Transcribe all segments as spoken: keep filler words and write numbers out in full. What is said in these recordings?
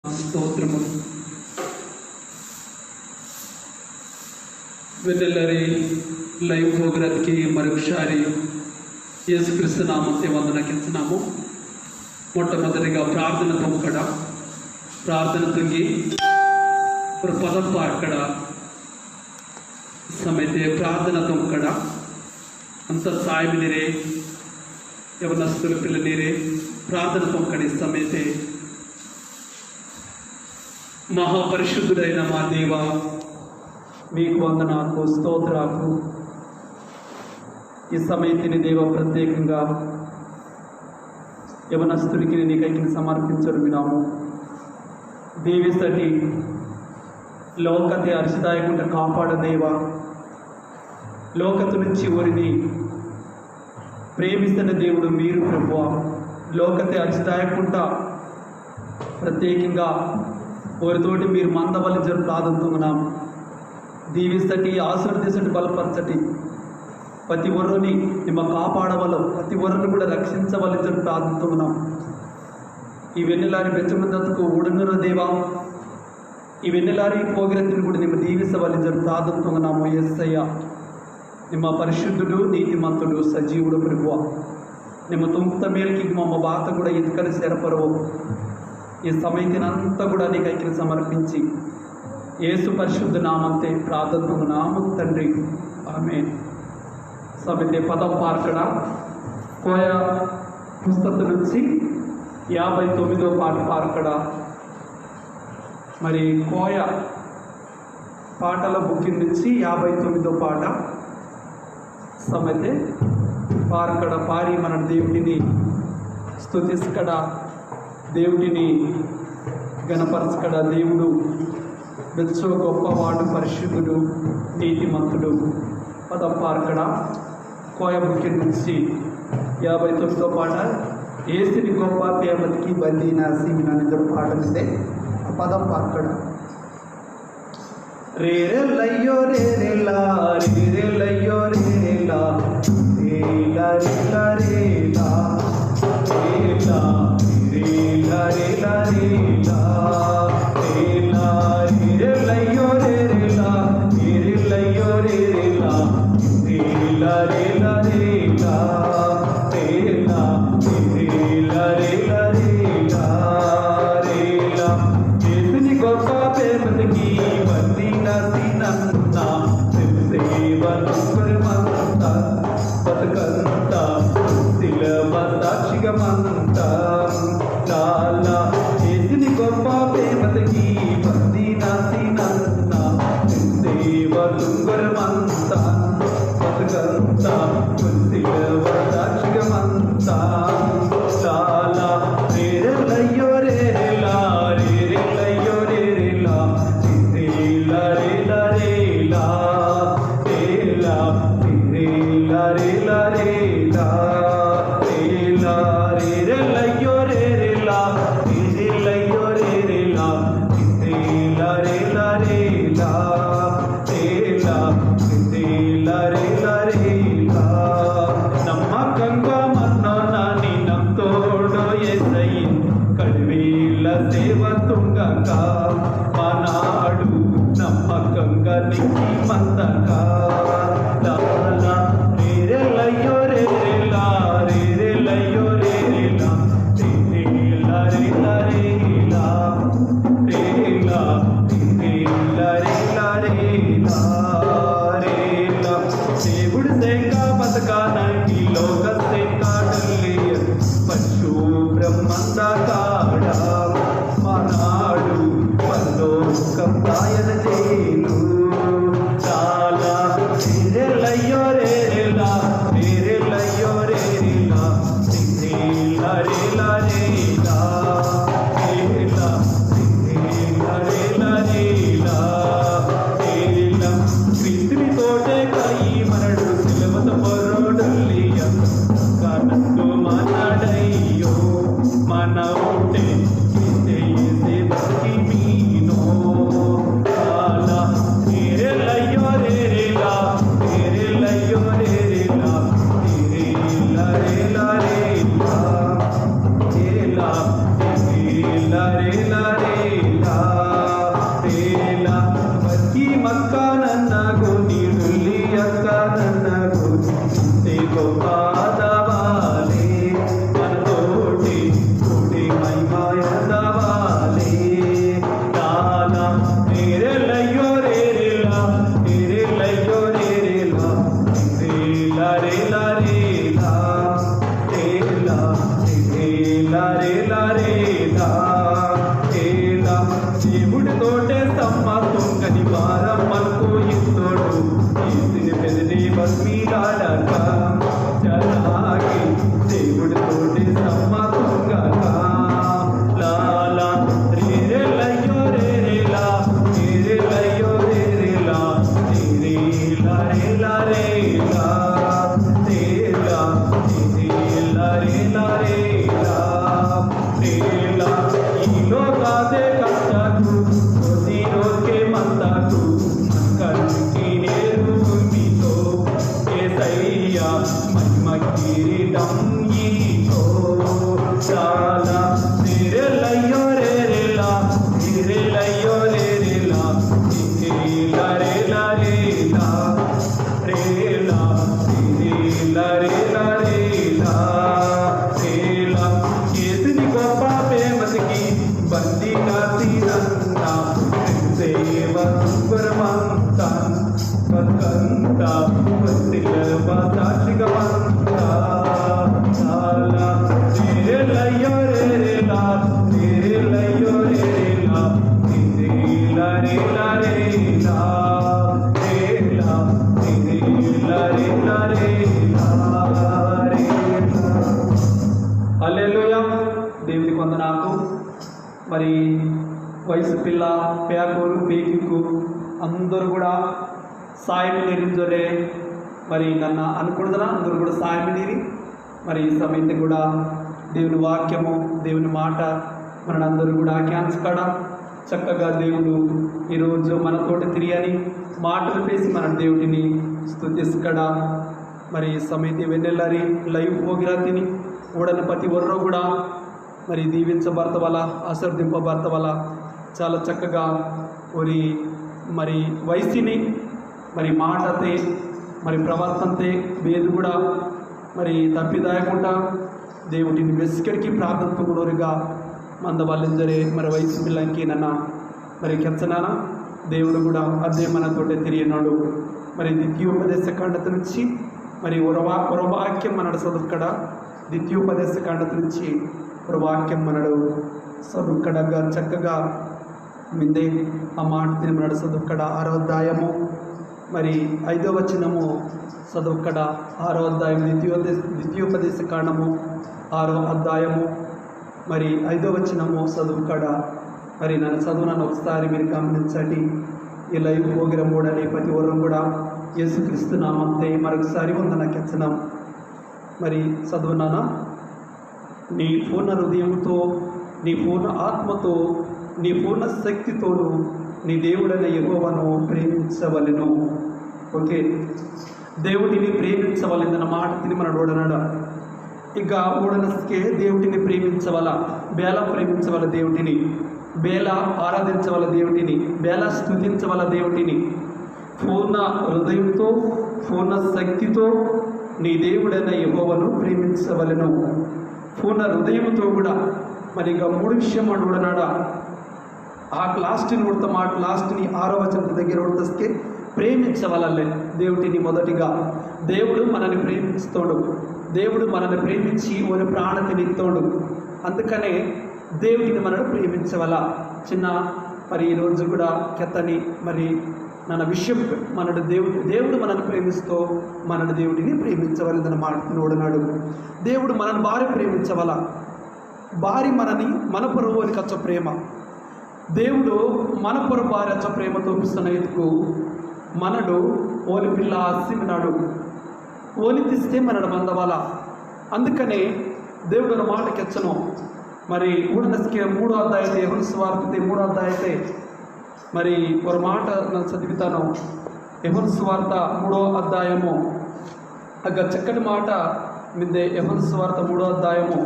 స్తోత్రము. వెన్నెలరి live program కి మరొకసారి యేసుక్రీస్తు నామంతే వందనకించున్నాము. మొట్టమొదటిగా ప్రార్థన తొంకడ, ప్రార్థన తొంగి, ఒక పదం పార్కడ, సమయతే ప్రార్థన తొంకడ, అంత సాయమినిరే, యవనస్తుల పిల్లనిరే, ప్రార్థన తొంకడి సమయతే. మహాపరిశుద్ధుడైన మా దేవ, మీకు వందనాకు, స్తోత్రాకు. ఈ సమయతిని దేవ ప్రత్యేకంగా యవనస్తుడికి నీ కైకిని సమర్పించడం వినాము. దీవిసటి లోకతే అరిచిదాయకుండా కాపాడ దేవ, లోకత నుంచి ఓరిని ప్రేమిస్తున్న దేవుడు మీరు ప్రభువా. లోకతే అరిచిదాయకుండా ప్రత్యేకంగా ఓరితోటి మీరు మందవలించడం ప్రార్థన తుంగనాం. దీవిస్తటి, ఆశీర్వదిస్తటి, బలపరచటి. ప్రతి ఒర్రుని నిమ్మ కాపాడవలో, ప్రతి ఒర్రుని కూడా రక్షించవలించడం ప్రార్థన తుంగనాం. ఈ వెన్నెలారి బెచ్చమందకు ఊడనుర దేవా, ఈ వెన్నెలారి పోగిరతిని కూడా నిమ్మ దీవిసవలించడం ప్రార్థన తుంగనాము యేసయ్య. నిమ్మ పరిశుద్ధుడు, నీతిమంతుడు, సజీవుడు ప్రభువా. నిమ్మ తుంక్త మేల్కి మమ్మ బాత కూడా ఇతకని సెరపరవు. ఈ సమయతినంతా కూడా నీ కైకిని సమర్పించి, యేసు పరిశుద్ధ నామంతే ప్రార్థన తుంగనాము తండ్రి. ఆమేన్. సమయతే పదం పార్కడ, కోయ పుస్తకం నుంచి యాభై తొమ్మిదో పాట పార్కడ. మరి కోయ పాటల బుక్కిన్ నుంచి యాభై తొమ్మిదో పాట. సమయతే పార్కడ పారి మన దేవుడిని స్తుతిస్కడ, దేవుడిని గణపరచకడ. దేవుడు బెచ్చో గొప్పవాడు, పరిశుద్ధుడు, నీతిమంతుడు. పదం పార్కడ, కోయ బుక్కిన్ నుంచి యాభై తొమ్మిదో పాట. ఏసుని గొప్ప పేమతికి బందీనా సీమినా నిద్ర పాట. ఆ పదం పార్కడ. రే రే లయ్యో రే రే లా, రే రే లయ్యో రే రే లా, రే లా రే లా రే లా, రే లా, రే లా రే లా రే లా, రే లా, రే రే లయ్యో రే రే లా, రే రే లయ్యో రే రే లా, రే లా రే లా రే లా, రే లా, రే లా రే లా రే లా, రే లా. యేసుని గొప్ప పేమతికి బందీనా సీనన్న, సేవ తుంగరమంత, బతకంత, సిలవ సాక్షిగమంత. లాలా, యేసుని గొప్ప పేమతికి బందీనా సీనన్న, సేవ తుంగరమంత, బతకంత, సిలవ సాక్షిగమంత. లాలా, రే రే లయ్యో రే రే లా, రే రే లయ్యో రే రే లా, రే లా రే లా రే లా, రే లా, రే లా రే లా రే లా, రే లా, రే రే లయ్యో రే రే లా, రే రే లయ్యో రే రే లా, రే లా రే లా రే లా, రే లా, రే లా రే లా రే లా. నమ్మకంగా మన్నో నాని నమ్తోడో యేసయ్యన్ కడివేల సేవ తుంగక, మనాడు నమ్మకంగా నిక్కి మందక. లాలా, రే రే లయ్యో రే రే లా, రే రే లయ్యో రే రే లా, రే రే లా రే లా రే లా, రే లా, రే లా రే లా రే లా, రే లా. దేవుడు సేక బతకానంకి లోక సేక డల్లియ పశు బ్రహ్మంద కాడ మనాడు పరలోకం దాయన చేను. చాలా హల్లెలూయా. దేవునికి వందనాకు. మరి వయసు పిల్ల, పేకోరు, పేకికు అందరూ కూడా సాయం నేరించరే. మరి నన్న అనుకుంటున్నా, అందరూ కూడా సాయం నేరి. మరి ఈ సమయంలో కూడా దేవుని వాక్యము, దేవుని మాట మనందరూ కూడా ఆక్యాంచుకడ చక్కగా దేవుడు ఈరోజు మనతోటి తిరియని మాటలు పేసి మన దేవుడిని స్తుతిస్కడ. మరి ఈ సమయంలో వెన్నెలరి లైవ్ ప్రోగ్రామ్ తిని ఊడని ప్రతి ఒర్రో కూడా మరి దీవించబడతవల, ఆశీర్వదింపబడతవల. చాలా చక్కగా ఒరి మరి వయసుని మరి మాటతే మరి ప్రవర్తనతే వేదు కూడా మరి తప్పిదాయకుండా దేవుడిని వెసుకడికి ప్రార్థన తుంగుడోరుగా మందవల్లింజరే. మరి వయసు పిల్లంకి నన్న మరి కెచ్చనాన దేవుడు కూడా అదే మనతోటే తిరిగినాడు. మరి ద్వితీయోపదేశ కాండత నుంచి మరి ఒరవా ఒరవాక్యం మనడు చదువుకడ, ద్వితీయోపదేశ కాండత నుంచి ఒరవాక్యం మనడు చదువుకడగా చక్కగా మిందే ఆ మాట తిని మనడు చదువుకడ ఆరో అధ్యాయము మరి ఐదో వచనము చదువుకడ ఆరో అధ్యాయం ద్వితీయోపదేశ ద్వితీయోపదేశ కాండము ఆరో అధ్యాయము మరి ఐదో వచనము చదువుకడ. మరి నన్ను చదువునన్ను ఒకసారి మీరు గమనించండి. ఈ లైవ్ ప్రోగ్రామ్ కూడా నీ ప్రతి ఒర్రం కూడా యేసుక్రీస్తు నామంతే మరొకసారి వందన కెచ్చనం. మరి చదువునానా? నీ పూర్ణ హృదయముతో, నీ పూర్ణ ఆత్మతో, నీ పూర్ణ శక్తితోను నీ దేవుడైన యెహోవాను ప్రేమించవలెను. ఓకే, దేవుడిని ప్రేమించవలెందన్న మాట తిని మనడు ఓడనడ. ఇక ఓడనస్కే దేవుడిని ప్రేమించవల, బేల ప్రేమించవల దేవుడిని, బేల ఆరాధించవల దేవుడిని, బేల స్తుతించవల దేవుడిని. పూర్ణ హృదయంతో, పూర్ణ శక్తితో నీ దేవుడైన యెహోవాను ప్రేమించవలెను. పూర్ణ హృదయంతో కూడా. మరి ఇక మూడు విషయం మనడు ఓడనడ. ఆ లాస్ట్ని కొడతాం, ఆ లాస్ట్ని ఆరో వచనం దగ్గర కొడతస్కే ప్రేమించవలలే దేవుడిని మొదటిగా. దేవుడు మనల్ని ప్రేమిస్తోడు, దేవుడు మనల్ని ప్రేమించి ఓని ప్రాణతిని ఇస్తోడు. అందుకనే దేవుడిని మనడు ప్రేమించవల. చిన్న మరి ఈ రోజు కూడా కెత్తని మరి నన్న విషయం మనడు దేవుడు, దేవుడు మనల్ని ప్రేమిస్తూ మనడు దేవుడిని ప్రేమించవలెందన్న మాట ఓడనాడు. దేవుడు మనల్ని బారి ప్రేమించవల, బారి మనని మన పొరవోని కచ్చ ప్రేమ. దేవుడు మన పొర బారి అచ్చ ప్రేమ తోపిస్తున్న ఎత్తుకు మనడు ఓని పిల్ల ఆసిమినాడు. ఓని తీస్తే మనడు మందవాల. అందుకనే దేవుడు ఒక మాట కెచ్చను. మరి ఊడనస్కే మూడో అధ్యాయతే, యోహాను సువార్తతే మూడో అధ్యాయతే మరి ఒక మాట నన్న చదివితాను. యోహాను సువార్త మూడో అధ్యాయము. అగ్గ చక్కటి మాట మిందే యోహాను సువార్త మూడో అధ్యాయము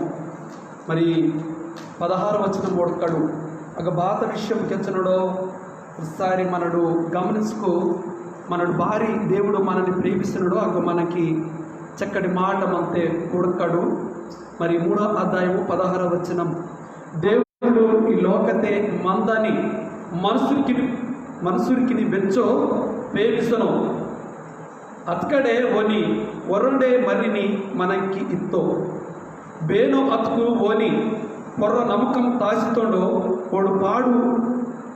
మరి పదహారు వచనం ఓడకడు. అగ్గ బాత విషయం కెచ్చనడో ఒకసారి మనడు గమనించుకో. మనడు బారి దేవుడు మనని ప్రేమిస్తున్నాడో అగ్గ మనకి చక్కటి మాట మంతే ఓడకడు. మరి మూడో అధ్యాయము పదహారవ వచనం, దేవుడు ఈ లోకతే మందని మనుసురికిని, మనుసురికిని బెచ్చో ప్రేమిసనో. అత్కడే ఓని ఒరొండే మర్రిని మనంకి ఇత్తో. బేనో అత్కు ఓని పొర్ర నమ్మకం తాసితోండో ఓడు పాడు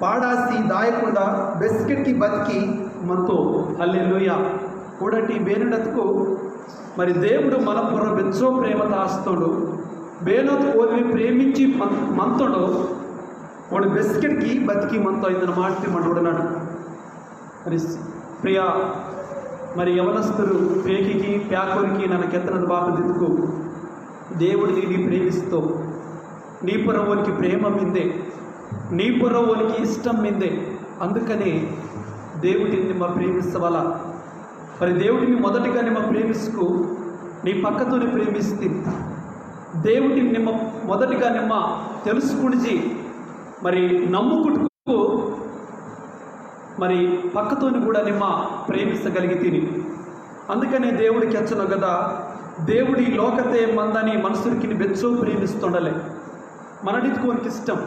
పాడాసి దాయకుండా బెస్కెట్కి బతికి మంతో. హల్లెలూయా. కూడటి బేనుడత్కు మరి దేవుడు మన పొర్ర బెచ్చో ప్రేమ తాస్తోండు. బేనోత్ ఓరిని ప్రేమించి మం-, మంతోండో, ఓడు బెస్కెట్కి బతికి మంతో ఇందన మాట మనడు ఓడనాడు. మరి ప్రియ, మరి యవనస్తులు పేకికి, ప్యాకొరికి నన్న కెత్తనది బాత దిద్దుకు. దేవుడు నిన్ను ప్రేమిస్తూ, నీ పొరవోనికి ప్రేమ మిందే, నీ పొరవోనికి ఇష్టం మిందే. అందుకనే దేవుడిని నిమ్మ ప్రేమించవల. మరి దేవుడిని మొదటిగా నిమ్మ ప్రేమించుకు, నీ పక్కతోనే ప్రేమిస్తే, దేవుడిని నిమ్మ మొదటిగా నిమ్మ తెలుసుకునిచి, మరి నమ్ముకుంటూ, మరి పక్కతోని కూడా నిమ్మ ప్రేమించగలిగితిని. అందుకనే దేవుడు కెచ్చను కదా, దేవుడు ఈ లోకతే మందని మనుసురికిని బెచ్చో ప్రేమిస్తుండలే. మనడిత్కు ఓనికి ఇష్టం.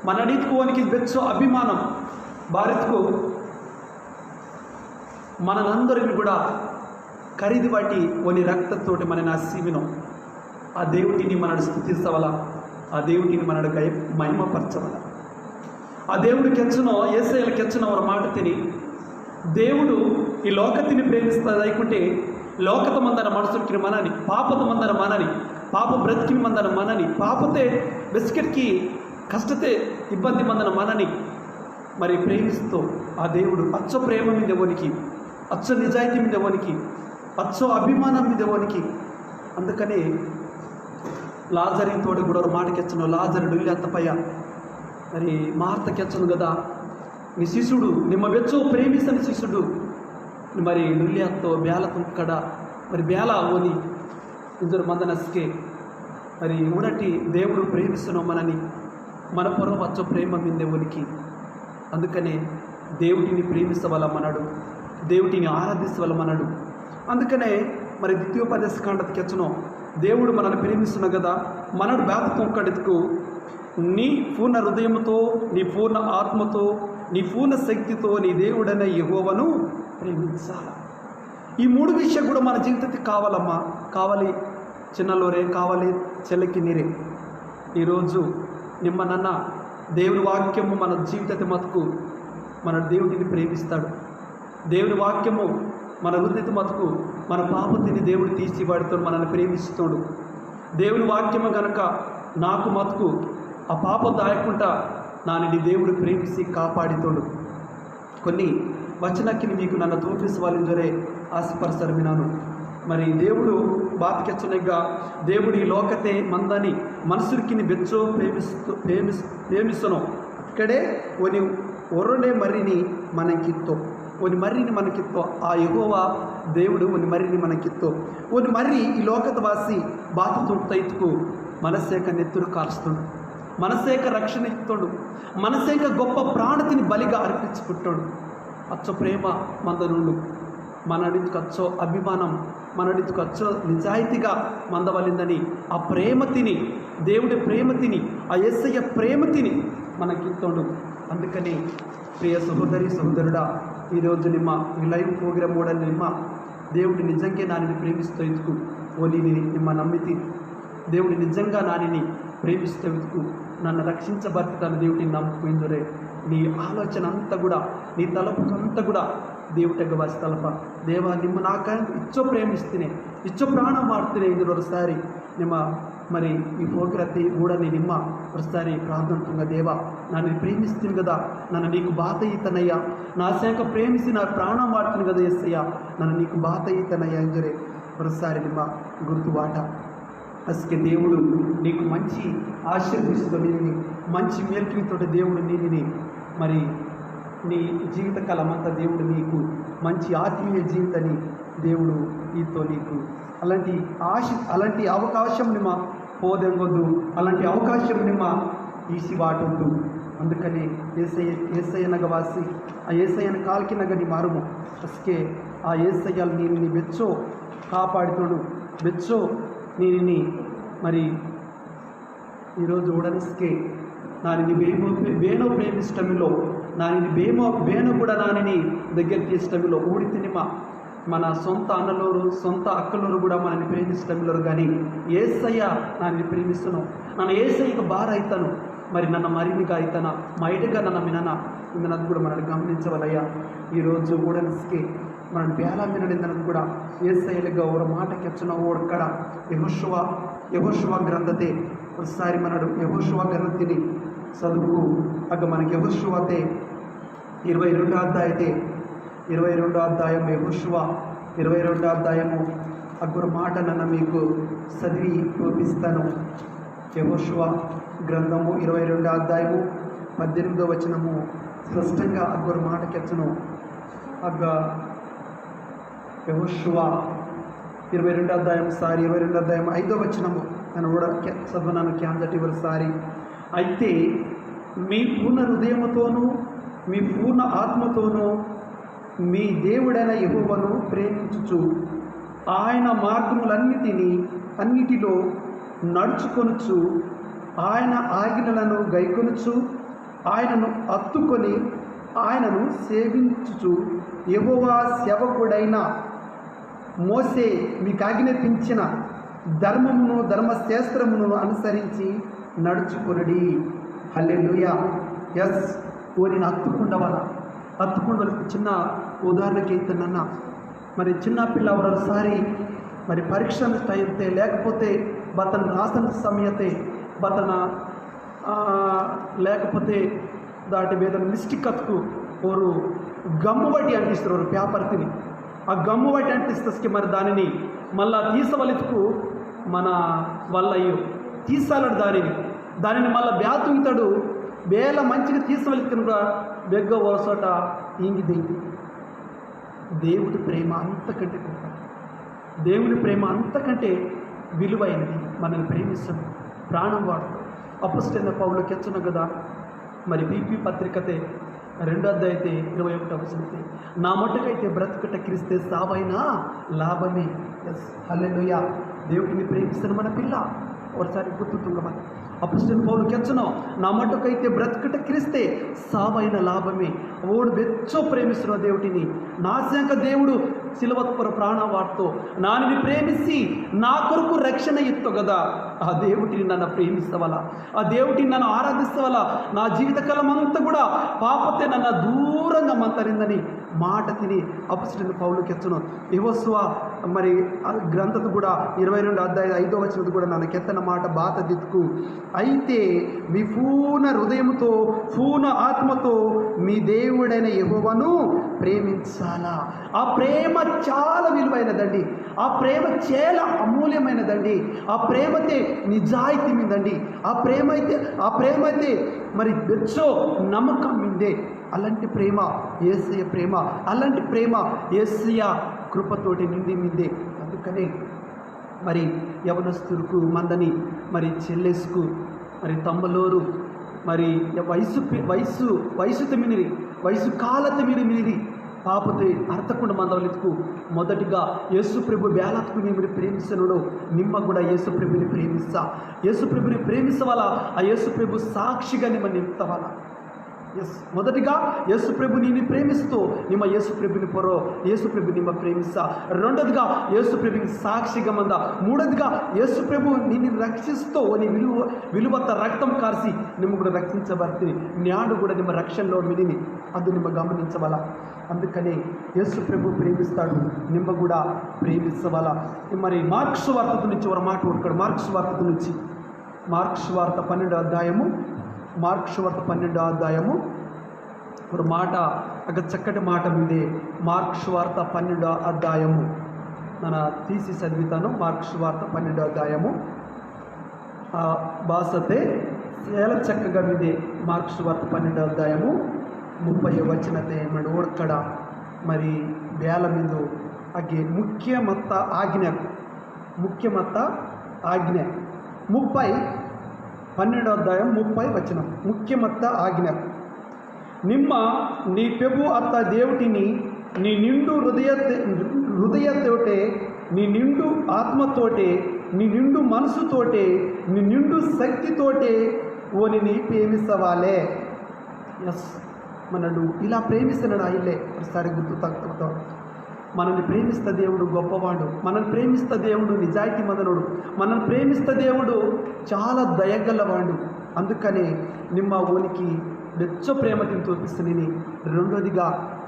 మనడిత్కు ఓనికి బెచ్చో అభిమానం బారిత్కు మననందరిని కూడా ఖరీదు పట్టి ఓని రక్తతోటి మన నస్సిమినో. ఆ దేవుడిని మనడు స్తుతించవల, ఆ దేవుడిని మనడు గయ-, మహిమపరచవల. ఆ దేవుడు కెచ్చునో, ఏసయ్యలు కెచ్చునో ఒక మాట తిని, దేవుడు ఈ లోకతిని ప్రేమిస్తాడు. లేకుంటే లోకత మందన మనుషులకి మనని, పాపత మందన మనని, పాప బ్రతికిని మందన మనని, పాపతే బిస్కెట్కి కష్టతే ఇబ్బంది మందన మనని మరి ప్రేమిస్తూ, ఆ దేవుడు అచ్చ ప్రేమ మీద వనికి, అచ్చ నిజాయితీ మీద వనికి, అచ్చ అభిమానం మీద వనికి. అందుకనే లాజరితోడు కూడా ఒక మాట కెచ్చను. లాజరు డొల్లి అత్తపయ్య మరి మార్త కెచ్చను కదా, నీ శిష్యుడు నిమ్మ వెచ్చో ప్రేమిసని శిష్యుడు మరి డొల్లి అత్తో బేల తుంకడ మరి బేల ఓని ఇంజరు మందనస్కే మరి ఊడటి దేవుడు ప్రేమిస్తున్న మనని మన పొర్రొ అచ్చో ప్రేమ మిందే వనికి. అందుకనే దేవుడిని ప్రేమిసవల మనడు, దేవుడిని ఆరాధిసవల మనడు. అందుకనే మరి ద్వితీయోపదేశ కాండత కెచ్చనో దేవుడు మనని ప్రేమిస్తున్న కదా, మనడు బేద తుంకడితుకు నీ పూర్ణ హృదయముతో, నీ పూర్ణ ఆత్మతో, నీ పూర్ణ శక్తితో నీ దేవుడైన యెహోవాను ప్రేమించాలి. ఈ మూడు విషయం కూడా మన జీవితకి కావాలమ్మా, కావాలి చిన్నలోరే, కావాలి చెల్లకి నీరే. ఈరోజు నిమ్మ నన్న దేవుని వాక్యము మన జీవితతే మతుకు మన దేవుడిని ప్రేమిస్తాడు. దేవుని వాక్యము మన హృదయత మతుకు మన పాపతిని దేవుడు తీసి వాడితోడు మనల్ని ప్రేమిస్తోడు. దేవుని వాక్యము గనక నాకు మతుకు ఆ పాప దాయకుండా నానిని దేవుడు ప్రేమిసి కాపాడితోడు. కొన్ని వచనకిని మీకు నన్న తోపిసవాలింజరే ఆశపరసరమినాను. మరి దేవుడు బాతకెచ్చనగా దేవుడు ఈ లోకతే మందని మనుషులకిని బెచ్చో ప్రేమిస్తూ ప్రేమిస్ ప్రేమిస్తును. అక్కడే ఒని ఒరొడే మర్రిని మనకిత్తో, ఒని మర్రిని మనకిత్తో. ఆ యెహోవా దేవుడు ఒని మర్రిని మనకిత్తో. ఒని మర్రి ఈ లోకత వాసి బాత తుంక్తైతుకు మనసేక నెత్తురు కాల్స్తుండు, మనసేక రక్షణ ఇస్తుండు, మనసేక గొప్ప ప్రాణతిని బలిగా అర్పించుకుంటుండు. అచ్చ ప్రేమ మందనుండు. మనడితుకు అచ్చో అభిమానం, మనడితుకు అచ్చో నిజాయితీగా మందవలిందని ఆ ప్రేమ తిని, దేవుడి ప్రేమ తిని, ఆ యేసయ్య ప్రేమ తిని మనకిత్తోండు. అందుకని ప్రియ సహోదరి సహోదరుడా, ఈరోజు నిమ్మ ఈ లైవ్ ప్రోగ్రామ్ కూడా నిమ్మ దేవుడు నిజంగా నానిని ప్రేమిస్తూ ఇతుకు ఓ నీని నిమ్మ నమ్మితి. దేవుడు నిజంగా నానిని ప్రేమిస్తూ ఇతుకు నన్ను రక్షించబడుతాను దేవుడిని నమ్ముకుందరే నీ ఆలోచన అంతా కూడా, నీ తలపుకంతా కూడా దేవుటగ్గ వాసి తలప. దేవా, నిమ్మ నాక ఇచ్చో ప్రేమిస్తేనే, ఇచ్చో ప్రాణం వాడుతూనే ఇందులో ఒకసారి నిమ్మ మరి ఈ ప్రోగ్రాతి కూడా నిమ్మ ఒకసారి ప్రార్థన తుంగ. దేవా, నన్ను ప్రేమిస్తుంది కదా, నన్ను నీకు బాత ఈతనయ్యా, నా సేక ప్రేమిసి నా ప్రాణం వాడుతుంది కదా యేసయ్యా, నన్ను నీకు బాత ఈతనయ్యా ఇంజరే ఒకసారి నిమ్మ గుర్తు వాట. అసలు దేవుడు నీకు మంచి ఆశీర్వదిస్తూ నీని మంచి మేల్కితోటి దేవుడు నీని మరి నీ జీవితకాలం అంతా దేవుడు నీకు మంచి ఆత్మీయ జీవితాన్ని దేవుడు ఈతో నీకు అలాంటి ఆశ, అలాంటి అవకాశం నిమ్మ పోదెంగొద్దు, అలాంటి అవకాశం నిమ్మ ఈసి వాటొద్దు. అందుకనే ఏసయ్య, ఏసయ్యనగ వాసి, ఆ ఏసయ్యన కాల్కినగ నీ మారుము. అసకే ఆ ఏసయ్యలు నీని బెచ్చో కాపాడుతోడు, బెచ్చో నీని మరి ఈరోజు ఊడనిస్కే నానిని బేమో, బేనో ప్రేమిష్టమిలో, నానిని బేమో, బేనో కూడా నానిని దగ్గర తీసటమిలో ఊడితినిమా. మన సొంత అన్నలోరు, సొంత అక్కలోరు కూడా మనని ప్రేమిష్టమిలోరు కానీ ఏసయ్య నానిని ప్రేమిస్తును. నన్ను ఏసయ్యకు బార అయితాను, మరి నన్న మరినిగా అయితానా, మైడగా నన్న మిననా, ఇందనది కూడా మనడు గమనించవలయ్యా. ఈరోజు ఊడనిస్కే మనడు బేలా మినడిందనది కూడా ఏసయ్యలుగా ఒక మాట కెచ్చున ఓడక్కడ యెహోషువ, యెహోషువ గ్రంథతే ఒకసారి మనడు యెహోషువ గ్రంథిని చదువుకు అగ్గ మనకి యెహోషువతే ఇరవై రెండు అధ్యాయతే, ఇరవై రెండు అధ్యాయం యెహోషువ ఇరవై రెండు అధ్యాయము అగ్గురు మాట నన్న మీకు చదివి చూపిస్తాను. యెహోషువ గ్రంథము ఇరవై రెండు అధ్యాయము పద్దెనిమిదో వచనము స్పష్టంగా అగ్గురు మాట కెచ్చును. అగ్గ యెహోషువ ఇరవై రెండు అధ్యాయం, సారీ, ఇరవై రెండు అధ్యాయం ఐదో వచనము నన్ను కూడా కె-, చదవనాను క్యాందటి ఒకసారి. అయితే మీ పూర్ణ హృదయముతోనూ, మీ పూర్ణ ఆత్మతోనూ మీ దేవుడైన యెహోవాను ప్రేమించుచు, ఆయన మార్గములన్నిటినీ, అన్నిటిలో నడుచుకొనుచు, ఆయన ఆజ్ఞలను గైకొనుచు, ఆయనను అత్తుకొని ఆయనను సేవించుచు యెహోవా సేవకుడైన మోసే మీకు ఆజ్ఞాపించిన ధర్మమును ధర్మశాస్త్రమును అనుసరించి నడుచుకొనుడి. హల్లెలూయా. ఎస్, ఓనిని అత్తుకుండవల. అత్తుకుండవల. చిన్న ఉదాహరణకి అయితే నన్న మరి చిన్న పిల్ల ఒకసారి మరి పరీక్ష టైంతే లేకపోతే బతన రాసిన సమయతే బతన ఆ, లేకపోతే దాటి మీద మిస్టేక్ అతుకు ఓరు గమ్ము బట్టి అంటిస్తారు ఓరు పేపర్ తిని. ఆ గమ్ము బట్టి అంటిస్తే మరి దానిని మళ్ళా తీసవలితుకు మన వల్ల అయ్యో తీసాలడు దానిని. దానిని మళ్ళా బ్యాతుంగితాడు. వేళ మంచిగా తీసవలితుకుని కూడా బెగ్గ వరసోట ఇంగిదైంది. దేవుడి ప్రేమ అంతకంటే గొప్ప. దేవుని ప్రేమ అంతకంటే విలువైనది. మనల్ని ప్రేమిస్తాడు, ప్రాణం వాడుతాడు. అపొస్తలుడైన పౌలు కెచ్చున కదా, మరి బీపీ పత్రికతే రెండో అధ్యాయతే ఇరవై ఒకటో వచనతే, "నా మట్టుకైతే బ్రతుకుట క్రీస్తే, సావైనా లాభమే." ఎస్, హల్లెలూయా. దేవుడిని ప్రేమిస్తున్న మన పిల్ల ఒకసారి గుర్తు తుంగమని అపొస్తలుడైన పౌలు కెచ్చును, "నా మట్టుకైతే బ్రతుకుట క్రీస్తే, సావైన లాభమే." ఓడు బెచ్చో ప్రేమిస్తున్న దేవుడిని, నాశంక దేవుడు సిలువత్పర ప్రాణ వాడుతో నానిని ప్రేమిసి నా కొరకు రక్షణ ఇత్తో కదా. ఆ దేవుడిని నన్ను ప్రేమిస్తవలా, ఆ దేవుడిని నన్ను ఆరాధిస్తవలా, నా జీవితకాలం అంతా కూడా పాపతే నన్ను దూరంగా మంతరిందని మాట తిని అపొస్తలుడైన పౌలు కెచ్చును. యెహోషువ మరి ఆ గ్రంథత కూడా ఇరవై రెండు అధ్యాయ ఐదో వచనత కూడా నన్ను కెత్తన మాట బాత దిత్తుకు, అయితే మీ పూర్ణ హృదయముతో, పూర్ణ ఆత్మతో మీ దేవుడైన యెహోవాను ప్రేమించాలా. ఆ ప్రేమ చాలా విలువైనదండి. ఆ ప్రేమ చాలా అమూల్యమైనదండి. ఆ ప్రేమతే నిజాయితీ మీదండి. ఆ ప్రేమ అయితే, ఆ ప్రేమ అయితే మరి బెచ్చో నమ్మకం మిందే. అలాంటి ప్రేమ యేసయ్య ప్రేమ, అలాంటి ప్రేమ యేసయ్య కృపతోటి నిండి మిందే. అందుకనే మరి యవనస్తులకు మందని మరి చెల్లెసుకు మరి తమ్మలోరు మరి వయసు పి-, వయసు, వయసుత మినిరి, వయసు కాలత మీరు మినిరి పాపతే అర్థకుండా మందవలెత్తుకు మొదటిగా యేసు ప్రభు బేలత్కు మీరు ప్రేమిసనుడు. నిమ్మ కూడా యేసు ప్రభుని ప్రేమిస్తా, యేసు ప్రభుని ప్రేమిసవాలా. ఆ యేసు ప్రభు సాక్షిగా నిమ్మ నిలుపుతవాలా. ఎస్, మొదటిగా యేసు ప్రభు నిన్ను ప్రేమిస్తూ నిమ్మ యేసు ప్రభుని పొరో, యేసు ప్రభు నిమ్మ ప్రేమిస్తా. రెండోదిగా యేసు ప్రభుని సాక్షిగా మంద. మూడోదిగా యేసు ప్రభు నిన్ను రక్షిస్తూ ఓని విలువ, విలువత్త రక్తం కార్చి నిమ్మ కూడా రక్షించబడితే నేడు కూడా నిమ్మ రక్షణలో మినిని. అది నిమ్మ గమనించవాలా. అందుకనే యేసు ప్రభు ప్రేమిస్తాడు, నిమ్మ కూడా ప్రేమించవాలా. మరి మార్కు సువార్త నుంచి ఒక మాట ఊరుకాడు. మార్కు సువార్త నుంచి, మార్కు సువార్త పన్నెండో అధ్యాయము, మార్కు సువార్త పన్నెండో అధ్యాయము ఒక మాట, ఒక చక్కటి మాట మిందే. మార్కు సువార్త పన్నెండో అధ్యాయము నన్న తీసి చదివితాను. మార్కు సువార్త పన్నెండో అధ్యాయము ఆ, బాసతే చాలా చక్కగా మిందే. మార్కు సువార్త పన్నెండో అధ్యాయము ముప్పై వచనతే మన ఊడక్కడ మరి బేల మిందు అగ్గి ముఖ్యమత్త ఆజ్ఞ, ముఖ్యమత్త ఆజ్ఞ ముప్పై, పన్నెండో అధ్యాయం ముప్పై వచనం, ముఖ్యమత్త ఆజ్ఞ. నిమ్మ నీ పెబు అత్త దేవుటిని నీ నిండు హృదయ, హృదయతోటే, నీ నిండు ఆత్మతోటే, నీ నిండు మనసుతోటే, నీ నిండు శక్తితోటే ఓనిని ప్రేమిసవాలే. ఎస్, మనడు ఇలా ప్రేమిస్తున్నాడు. ఇల్లే ఒకసారి గుర్తు తగ్గుతాం. మనల్ని ప్రేమిస్త దేవుడు గొప్పవాడు, మనల్ని ప్రేమిస్త దేవుడు నిజాయితీ మందనోడు, మనల్ని ప్రేమిస్త దేవుడు చాలా దయగలవాడు. అందుకనే నిమ్మ ఓనికి బెచ్చో ప్రేమ తిని తోపిస్తనిని. రెండోదిగా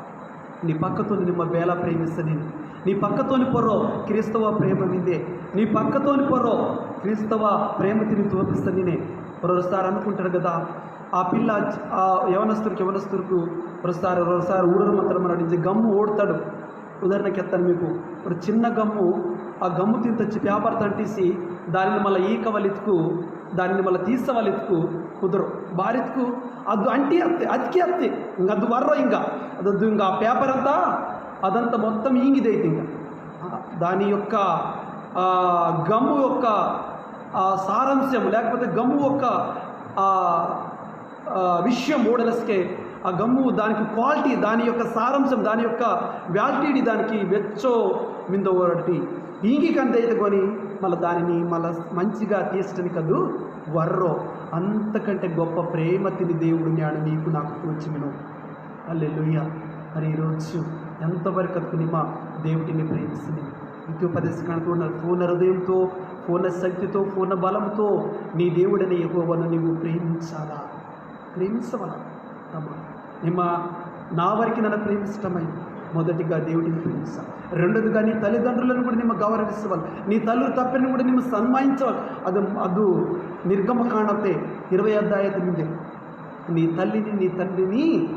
నీ పక్కతోని నిమ్మ బేల ప్రేమిస్తనిని. నీ పక్కతోని పొర్రో క్రీస్తవ ప్రేమ మిందే. నీ పక్కతోని పొర్రో క్రీస్తవ ప్రేమ తిని తోపిస్తనినే. ఒకసారి అనుకుంటాడు కదా, ఆ పిల్ల, ఆ యవనస్తుడికి, యవనస్తుడికి ఒకసారి, ఒకసారి ఊడరు మాత్రం మనడించి గమ్ము ఓడతాడు. ఉదాహరణకి ఎత్తాను మీకు, ఒక చిన్న గమ్ము, ఆ గమ్ము తింతొచ్చి పేపర్ తంటిసి దానిని మళ్ళీ ఈకవలితుకు, దానిని మళ్ళీ తీసవలితుకు కుదరు. బారితుకు అది అంటి అత్తే, అతికి అత్తే, ఇంక అది వర్రో, ఇంకా అదొద్దు, ఇంకా ఆ పేపర్ అంతా, అదంతా మొత్తం ఈంగిదైతే ఇంకా, ఆ, దాని యొక్క, ఆ, గమ్ము యొక్క, ఆ, సారాంశం, లేకపోతే గమ్ము యొక్క, ఆ, ఆ, విషయం ఓడలస్కే, ఆ గమ్ము దానికి క్వాలిటీ, దాని యొక్క సారాంశం, దాని యొక్క వ్యాలిడిటీ దానికి వెచ్చో మిందో ఒకటి ఈంగి కందైతే కొని మళ్ళీ దానిని మళ్ళీ మంచిగా తీసడానికి అది వర్రో. అంతకంటే గొప్ప ప్రేమ తిని దేవుడు నేడు నీకు నాకు తోచినను. హల్లెలూయా. మరి ఈరోజు ఎంతవరకు అతకు నిమ్మ దేవుడిని ప్రేమిస్తుంది? ద్వితీయోపదేశకాండ చూడండి, పూర్ణ హృదయంతో, పూర్ణ శక్తితో, పూర్ణ బలంతో నీ దేవుడైన యెహోవాను నీవు ప్రేమించాలా? ప్రేమించవలా? తమ నిమ్మ నా వరకు నన్ను ప్రేమించటమై మొదటిగా దేవుడిని ప్రేమించాలి. రెండోదిగా నీ తల్లిదండ్రులను కూడా నిమ్మ గౌరవించవాలి. నీ తల్లి తప్పిని కూడా నిమ్మ సన్మానించవాలి. అది అది నిర్గమకాండతే ఇరవై అధ్యాయత ముందే, నీ తల్లిని నీ తండ్రిని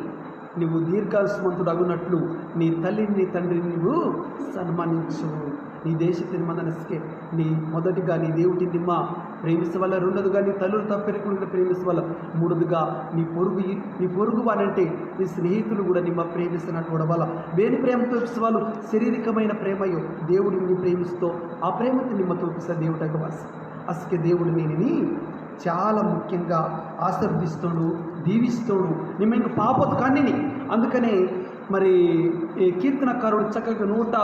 నీవు దీర్ఘాయుష్మంతుడు అగునట్లు నీ తల్లిని నీ తండ్రిని నీవు సన్మానించు. నీ దేశ తిరుమందనస్కే నీ మొదటిగా నీ దేవుడిని నిమ్మ ప్రేమించవల. రెండోదిగా నీ తల్లులు తప్పెరకుండా ప్రేమించవల. మూడోదిగా నీ పొరుగు నీ పొరుగు వారంటే నీ స్నేహితులు కూడా నిమ్మ ప్రేమిస్తున్నట్టు వడవల. వేని ప్రేమ తోపిసవాలు శారీరకమైన ప్రేమయో దేవుడిని ప్రేమిస్తో ఆ ప్రేమతో నిమ్మ తోపిస్తా దేవుడగ వాసి. అసకే దేవుడు నేను చాలా ముఖ్యంగా ఆశీర్వదిస్తోడు, దీవిస్తోడు. నిమ్మ ఇంకా పాపొద్దు కానిని. అందుకనే మరి ఈ కీర్తనకారుడు చక్కగా నూట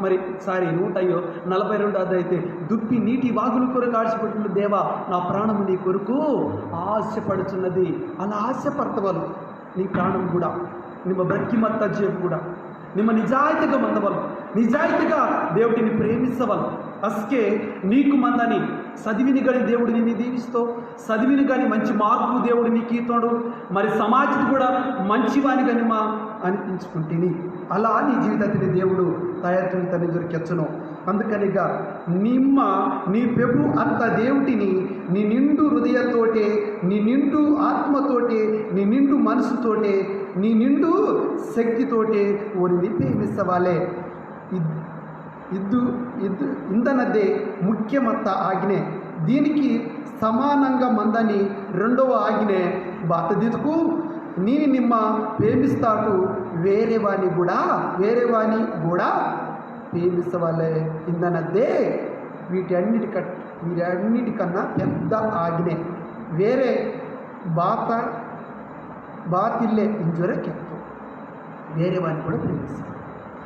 మరి సారీ నూట అయ్యో నలభై రెండు అదైతే, దుప్పి నీటి వాగులు కొరకు ఆశపడుతున్న దేవా, నా ప్రాణము నీ కొరకు ఆశపడుచున్నది. అలా ఆశపడతవాలు నీ ప్రాణం కూడా, నిమ్మ బ్రతికి మత్త జీవు కూడా నిమ్మ నిజాయితీగా మందవలు, నిజాయితీగా దేవుడిని ప్రేమించవలు. అస్కే నీకు మందని చదివిని గడి దేవుడిని నీ దీవిస్తో, చదివిని గడి మంచి మార్పు దేవుడు నీకు ఇస్తోడు. మరి సమాజం కూడా మంచి వానిగా నిమ్మ అనిపించుకుంటేని అలా నీ జీవితాన్ని దేవుడు తయారు తన దొరికెచ్చను. అందుకనిగా నిమ్మ నీ ప్రభు అత్త దేవుటిని నీ నిండు హృదయతోటే, నీ నిండు ఆత్మతోటే, నీ నిండు మనసుతోటే, నీ నిండు శక్తితోటే ఓరిని ప్రేమించవాలే. ఇద్- ఇద్దు ఇద్దు ఇందనదే ముఖ్యమత్త ఆజ్ఞ. దీనికి సమానంగా మందని రెండవ ఆజ్ఞ బాతదితుకు, నేను నిమ్మ ప్రేమిస్తాడు వేరే వాని కూడా, వేరే వాని కూడా ప్రేమించవలే. ఇందనదే వీటన్నిటిక వీటన్నిటికన్నా పెద్ద ఆజ్ఞ. వేరే బాత బాతిల్లే ఇంజొరే కెత్తో. వేరే వారిని కూడా ప్రేమిస్తా.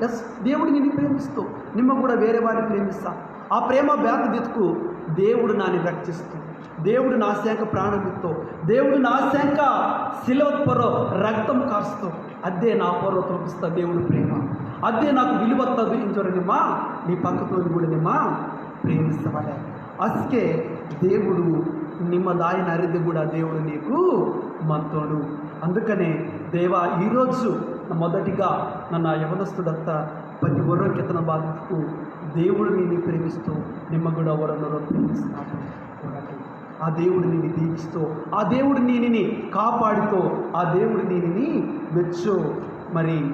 ఎస్, దేవుడు నిన్ను ప్రేమిస్తూ నిమ్మ కూడా వేరే వారిని ప్రేమిస్తా. ఆ ప్రేమ బేత దిత్తుకు దేవుడు నాని రక్షిస్తూ, దేవుడు నా శాంక ప్రాణమిత్తో, దేవుడు నా శాంక సిలువ పొర్రో రక్తం కారుస్తూ, అదే నా పొర్రో తోపిస్తా దేవుడు ప్రేమ. అదే నాకు విలువత్తదు ఇంజొరే నిమ్మ నీ పక్కతో కూడా నిమ్మ ప్రేమిస్తవలే. అస్కే దేవుడు నిమ్మ దాయన అరిది కూడా దేవుడు నీకు మంతోడు. అందుకనే దేవా, ఈరోజు మొదటిగా నన్న యవనస్తుడత్త ప్రతి ఒర్రో కెత్తన బాధకు దేవుడు నిన్ను ప్రేమిస్తూ నిమ్మ కూడా ఒరొన్నొరో ప్రేమిస్తున్నాడు. ఆ దేవుడు నిన్ను దీవిస్తూ, ఆ దేవుడు నిన్ను కాపాడుతూ, ఆ దేవుడు నిన్ను మెచ్చు మరి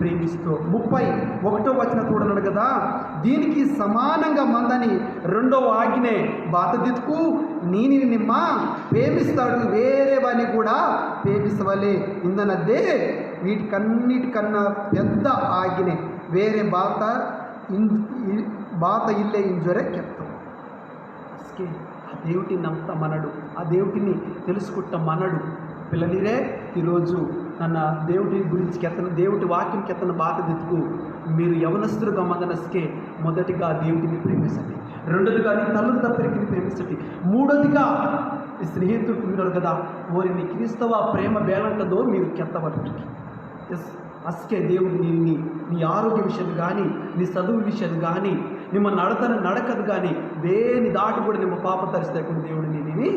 ప్రేమిస్తూ. ముప్పై ఒకటో వచనం చూడన్నాడు కదా, దీనికి సమానంగా మందని రెండవ ఆజ్ఞ బాతదిత్తుకు, నేను నిమ్మ ప్రేమిస్తాడు వేరే వాని కూడా ప్రేమించవలే. ఇందనద్దే వీటికన్నిటికన్నా పెద్ద ఆజ్ఞ. వేరే బాత ఇన్- ఇ- బాత ఇల్లే ఇంజొరే కెత్తో. అస్కే ఆ దేవుటిని నమ్ముతా మనడు, ఆ దేవుటిని తెలుసుకుంటా మనడు. పిల్లనిరే, ఈరోజు నన్న దేవుటి గురించి కెత్తన, దేవుటి వాక్యం కెత్తన బాత దిత్తుకు మీరు యవనస్తులుగా మందనస్కే మొదటిగా దేవుటిని ప్రేమించండి. రెండోదిగా నీ తల్లులు తప్పరికి ప్రేమించండి. మూడోదిగా ఈ స్నేహితుడు ఉన్నారు కదా, వారిని క్రీస్తవ ప్రేమ బేలంటదో మీరు కెత్తవలరికి. ఎస్, అస్కే దేవుడు నీ నీ నీ ఆరోగ్య విషయాలు కానీ, నీ చదువు విషయాలు కానీ, నిమ్మ నడతన నడకదు కానీ, దేని దాటి కూడా నిమ్మ పాప తరిస్తే కూడా దేవుడు నీ నీ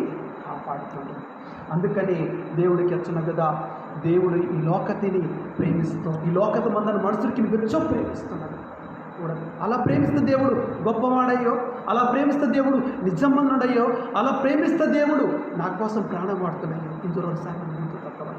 కాపాడుతుంటాడు. అందుకని దేవుడికి ఎచ్చున కదా, దేవుడు ఈ లోకతిని ప్రేమిస్తూ, ఈ లోకత మందని మనుషులకి వెచ్చో ప్రేమిస్తున్నాడు. కూడా అలా ప్రేమిస్తే దేవుడు గొప్పవాడయ్యో, అలా ప్రేమిస్తే దేవుడు నిజమన్నాడయ్యో, అలా ప్రేమిస్తే దేవుడు నా కోసం ప్రాణం వాడుతున్నాయో. ఇందులో ఒకసారి మనం గుర్తు తప్పవాలి.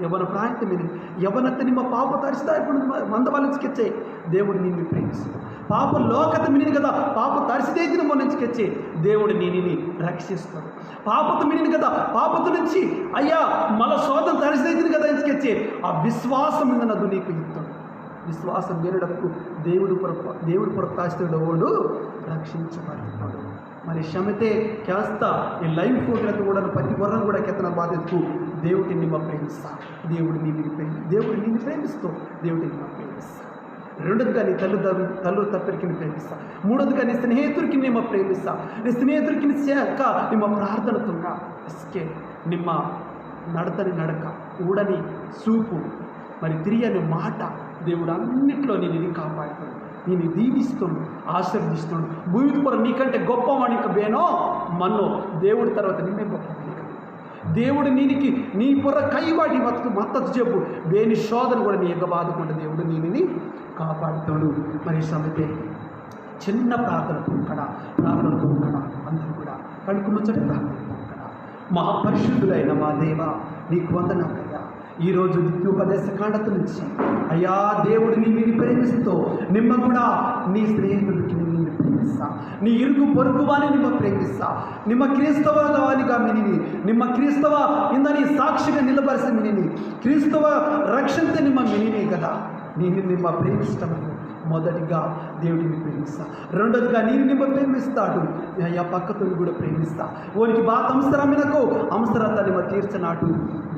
యవన ప్రాయంత మిని, యవనత్త నిమ్మ పాప తరిసిదా ఇప్పుడు మందవాలించుకెచ్చే దేవుడు నిన్ను ప్రేమిస్తాడు. పాప లోకత మిని కదా, పాప తరిసిదైతే మొన్నించుకెచ్చే దేవుడు నిన్ను రక్షిస్తాడు. పాపత మిని కదా, పాపత నుంచి అయ్యా మళ్ళా శోధన తరిసిదైతే కదా ఇంచుకెచ్చే ఆ విశ్వాసం ఇందనదు నీకు ఇస్తాడు. విశ్వాసం వేరడకు దేవుడు పొర-, దేవుడు పొరతాస్తుడు ఓడు రక్షించబడతాడు. మరి క్షమతే కేస్త ఈ లైవ్ ప్రోగ్రామ్ కూడా ప్రతి ఒర్రం కూడా కెత్తన బాధకు దేవుడిని నిమ్మ ప్రేమిస్తా. దేవుడు నిన్ను ప్రేమి-, దేవుడు నిన్ను ప్రేమిస్తూ దేవుడిని నిమ్మ ప్రేమిస్తా. రెండోదిగా నీ తల్లిదండ్రు తల్లు తప్పరికి నీ ప్రేమిస్తా. మూడోదిగా నీ స్నేహితుడికి నిమ్మ ప్రేమిస్తా. నీ స్నేహితుడికి నీ సేక నిమ్మ ప్రార్థన తుంగ. ఇసుకే నిమ్మ నడతని నడక, ఊడని చూపు, మరి తిరియని మాట, దేవుడు అన్నిట్లో నేను ఇది కాపాడుతాడు, నేను దీవిస్తాడు, ఆశీర్వదిస్తాడు. భూమి పొర నీకంటే గొప్పవాడికి బేనో మన్నో, దేవుడి తర్వాత నిన్నే గొప్పవాడికి. దేవుడు నీనికి నీ పొర కైవాడి మత్తు మత్తతు చెప్పు, దేని శోధన కూడా నీ యొక్క బాధకుండా దేవుడు నీనిని కాపాడుతాడు. మరి సమతే చిన్న ప్రార్థన తుంకడ, ప్రార్థన తుంకడ, అందరూ కూడా కడుకు ముచ్చట ప్రార్థన తుంకడ. మహాపరిశుద్ధుడైన మా దేవ, నీకు వందనాకయ్యా. ఈ రోజు ద్వితీయోపదేశ కాండత నుంచి, అయ్యా, దేవుడు నిన్ను ప్రేమిస్తూ, నిమ్మ కూడా నీ స్నేహితుడికి నిన్ను ప్రేమిస్తా, నీ ఇరుగు పొరుగు వాని నిమ్మ ప్రేమిస్తా, నిమ్మ క్రీస్తవ వానిగా మినిని, నిమ్మ క్రీస్తవ ఇందని సాక్షిగా నిలబరిసి మినిని, క్రీస్తవ రక్షణతే నిమ్మ మినిని కదా, నేను నిమ్మ ప్రేమిస్తాను. మొదటిగా దేవుడిని ప్రేమిస్తా, రెండోదిగా నేను నిమ్మ ప్రేమిస్తాడు, అయ్యా, పక్కతో కూడా ప్రేమిస్తా. ఓనికి బాత అవసరమినకు అవసరత నిమ్మ తీర్చనాటు.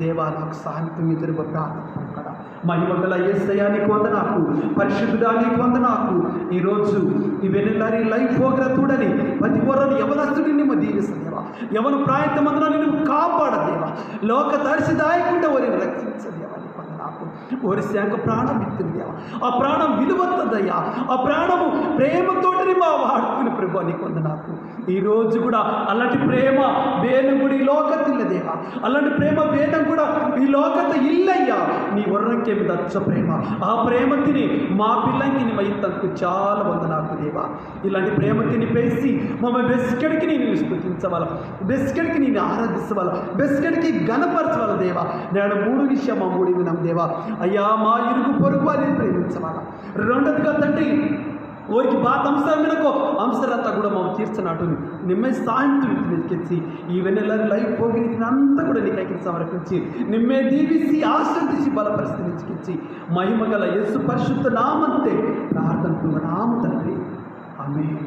దేవా, నాకు సహాయం తుంగి తిరుగు ప్రార్థన పడకడ. మహిమగల యేసయ్యా, నీకు వందనాకు, పరిశుద్ధుడా, నీకు వందనాకు. ఈ రోజు ఈ వెన్నెలరి లైవ్ ప్రోగ్రామ్ చూడని ప్రతి ఒక్కరిని యవనస్తుడిని నిమ్మ దీవిస్తా దేవా. యవన ప్రాయత్తమందున నిన్ను కాపాడ దేవా. లోక దర్శిదాయకుండా వారిని రక్షించ దేవా, నీకు వందనాకు. వారి శాంక ప్రాణం ఇస్తుంది దేవా. ఆ ప్రాణం విలువత్తదయ్యా. ఆ ప్రాణము ప్రేమతోటి మా వాడుకుని ప్రభా, నీకు వందనాకు. ఈ రోజు కూడా అలాంటి ప్రేమ భేదం కూడా ఈ లోకతిల్ల దేవా. అలాంటి ప్రేమ భేదం కూడా ఈ లోకత ఇల్లయ్యా. నీ వర్రంకే మీద అచ్చ ప్రేమ, ఆ ప్రేమ తిని మా పిల్లంకి నీ మైతంకు చాలా వందనాకు దేవా. ఇలాంటి ప్రేమ తిని పేసి మమ్మ బెస్కెడికి నేను స్తుతించవాలా, బెస్కెడికి నేను ఆరాధించవాలా, బెస్కెడికి ఘనపరచవాలా దేవా. నేను మూడు విషయం మా మూడు విన్నాం దేవా. అయ్యా, మా ఇరుగు పొరుగు వారిని ప్రేమించవాలా. రెండోదిగా తండ్రి, ఓరికి బాత అంశాలు మినకో అంశాలంతా కూడా మాకు తీర్చనాటు నిమ్మే సాయం కెచ్చి ఈ వెన్నెల లైవ్ ప్రోగ్రామ్ అంతా కూడా నీకు ఎక్కి సమర్పించి నిమ్మే దీవిసి ఆశీర్వదించి బలపరిస్థితి కెచ్చి మహిమగల యేసు పరిశుద్ధ నామంతే ప్రార్థన తుంగనాము తండ్రి. ఆమేన్.